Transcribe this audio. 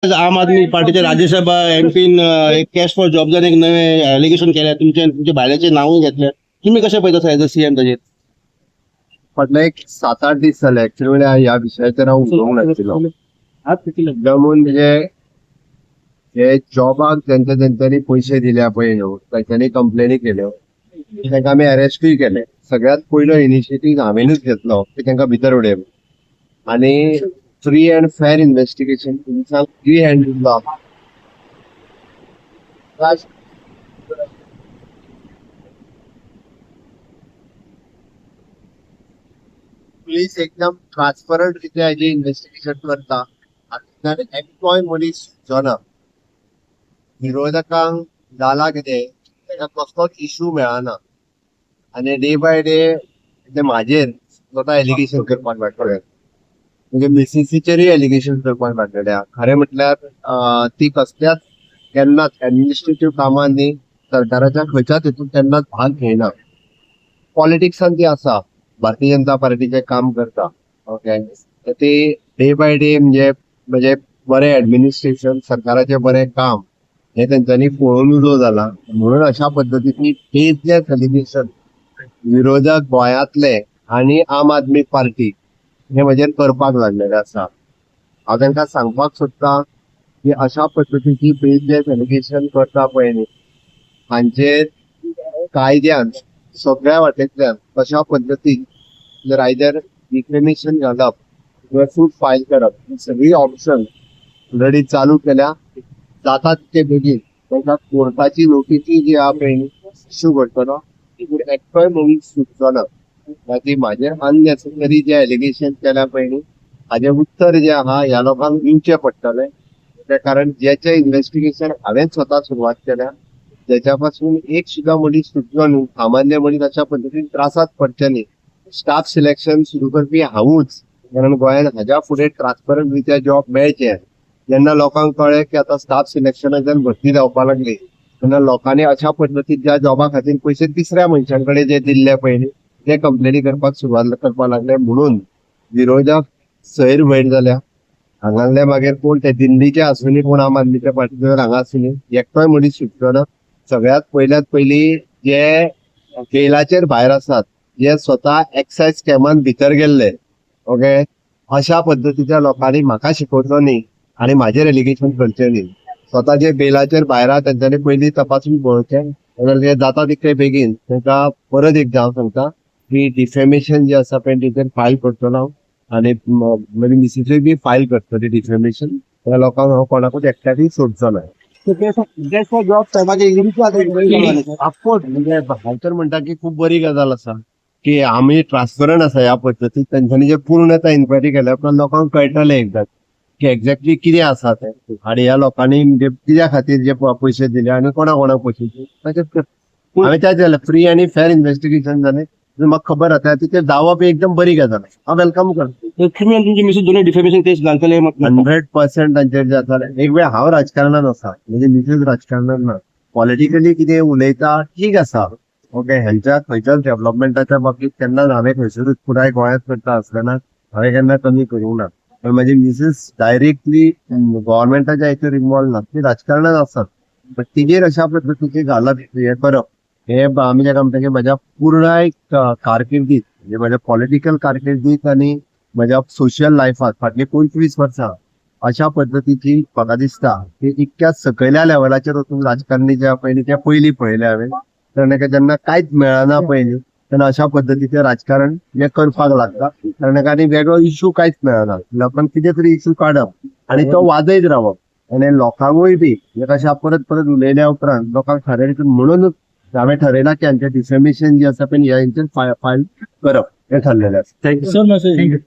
आम आदमी पार्टीचे राज्यसभा एमपीन एक कॅश फॉर जॉब्सान एक नवे एलिगेशन केल्या, तुमचे तुमच्या बायलेचे नांवूय घेतले. तुम्ही कशें पळयता एज अ सीएम ताजेर? फाटले एक 7-8 दीस जाले एक्चुअली म्हळ्यार ह्या विशयाचेर हांव उलोवंक नाशिल्लो. एकदमून म्हणजे हे जॉबाक तेंच्या तेंच्यांनी पयशे दिल्या पळय न्हू, तेंच्यांनी कंप्लेनी केल्यो, तांकां आमी अरेस्टूय केले. सगळ्यात पयलो इनिशिएटीव हांवेनूच घेतलो की तांकां भितर उडय आनी फ्री अँड फेर इन्वेस्टिगेशन पुलिसांक फ्री हँड दिलो. पुलीस एकदम ट्रान्सपरंट रित्या हेजें इन्वेस्टिगेशन करता आनी एकटोय मनीस सुटचो ना. विरोधकांक जाला कितें, ताका कसलोच इशू मेळना आनी डे बाय डे ते म्हाजेर स्वता एलिगेशन करपाक लागले. म्हणजे मिसीसीचेरूय एलिगेशन करपाक लागलेले. खरें म्हटल्यार ती कसल्याच केन्नाच एडमिनिस्ट्रेटीव कामांनी सरकाराच्या खंयच्याच हितून केन्नाच भाग घेयना. पॉलिटिक्सान ती आसा, भारतीय जनता पार्टीचें काम करता. ओके, तर ती डे बाय डे म्हणजे म्हणजे बरें एडमिनिस्ट्रेशन, सरकाराचें बरें काम हें तेंच्यांनी पळोवन उजो जाला, म्हणून अशा पद्दतीन बेजलेस एलिगेशन विरोधक गोंयांतले आनी आम आदमी पार्टी हे म्हजेर करपाक लागलेले आसा. हांव तांकां सांगपाक सोदता की अशा पद्दतीची बेजलेस एलिगेशन करता पळय न्ही, हांचेर कायद्यान सगळ्या वाटेंतल्यान अशा पद्दतीन जर आयदर डिफेमेशन घालप किंवा सूट फायल करप, ही सगळी ऑप्शन ऑलरेडी चालू केल्या. जाता तितके बेगीन तांकां कोर्टाची नोटीसी जी आहा पळय न्ही इशू करतलो, तितून एकटोय मनीस सुटचो ना. मागीर म्हाजेर अननेसेसरी जे एलिगेशन केल्या पळय न्ही, हाजें उत्तर जें आहा ह्या लोकांक दिवचें पडटलें. कारण ज्याचें इन्वेस्टिगेशन हांवें स्वता सुरवात केल्या, ज्याच्या पासून एक सुद्दां मनीस सुटलो न्हू, सामान्य मनीस अशा पद्दतीन त्रासात पडचे न्ही. स्टाफ सिलेक्शन सुरू करपी हांवूच, कारण गोंयांत हाज्या फुडें ट्रान्सपरंट रित्या जॉब मेळचे. जेन्ना लोकांक कळ्ळें की आतां स्टाफ सिलेक्शनाच्यान भरती जावपाक लागली, तेन्ना लोकांनी अशा पद्दतीन ज्या जॉबा खातीर पयशे तिसऱ्या मनशां कडेन जे दिल्ले पळय न्ही, ते कंप्लेनी करपाक सुरवात करपाक लागले. म्हणून विरोधक सैर भैर जाल्या. हांगासले मागीर कोण ते दिल्लीचे आसूनी, कोण आम आदमीच्या पार्टीचे हांगा आसूनी, एकटोय मनीस सुटचो ना. सगळ्यात पयल्यात पयली जे बेलाचेर भायर आसात, जे स्वता एक्सायज स्कॅमान भितर गेल्ले, ओके, अशा पद्दतीच्या लोकांनी म्हाका शिकोवचो न्ही आनी म्हाजेर एलिगेशन करचें न्ही. स्वता जे बेलाचेर भायर आहा तेंच्यांनी पयलीं तपासून पळोवचें, नाजाल्यार ते जाता तितके बेगीन तांकां परत एकदां हांव सांगता की डिफेमेशन जे आसा पळय तेचेर फायल करतलो हांव आनी मागीर मिसीसूय बी फायल करतली डिफेमेशन. त्या लोकांक हांव कोणाकूच एकट्याकूय सोडचो ना. ऑफकोर्स म्हणजे हांव तर म्हणटा की खूब बरी गजाल आसा की आमी ट्रान्सपरंट आसा ह्या पद्दतीन. तेंच्यांनी जे पूर्णता इन्क्वायरी केल्या उपरांत लोकांक कळटलें एकदां की एक्झॅक्टली कितें आसा तें आनी ह्या लोकांनी म्हणजे कित्या खातीर जे पयशे दिले आनी कोणा कोणाक पयशे दिले ताचेर हांवें त्या जालें फ्री आनी फेर इन्वेस्टिगेशन जालें. म्हाका खबर आसा तिचेर जावप ही एकदम बरी गजाल, हांव welcome करता. तुमी आनी तुमचे मिसेस दोनूय डिफेमेशन केस घालतले? 100% तांचेर जे आसा. एक वेळ हांव राजकारणान आसा, म्हणजे मिसेस राजकारणान ना, पॉलिटिकली कितें उलयता ठीक आसा. ओके, हेंच्या खंयच्याच डेव्हलपमेंटाच्या बाबतींत केन्नाच हांवें खंयसरूच पुराय गोंयांत करता आसतना हांवें केन्ना कमी करूंक ना. पण म्हाजी मिसेस डायरेक्टली गव्हर्मेंटाच्या हेचेर इन्वॉल्व ना, ती राजकारणान आसात. बट तिजेर अशा पद्दतीचे घालप हें करप हे आमी ताका म्हणटा की म्हाज्या पुराय कारकिर्दीत, म्हणजे म्हाज्या पॉलिटिकल कारकिर्दीत आनी म्हाज्या सोशल लायफात फाटलीं 25 वर्सां अशा पद्दतीची म्हाका दिसता की इतक्या सकयल्या लेवलाचेर वचून राजकारणी जे पयलीं ते पयलीं पळयलें हांवें. कारण जेन्ना कांयच मेळना पयलीं तेन्ना अशा पद्दतीचें राजकारण हें करपाक लागता. कारण आनी वेगळो इशू कांयच मेळना, लोकांक कितें तरी इशू काडप आनी तो वाजयत रावप आनी लोकांकूय बी कशें परत परत उलयल्या उपरांत लोकांक खरें म्हणूनच हांवें ठरयलां की हांचें डिफेमेशन जें आसा पळय ह्या हेंचेर फायल करप हें ठरलेलें आसा. Thank you sir.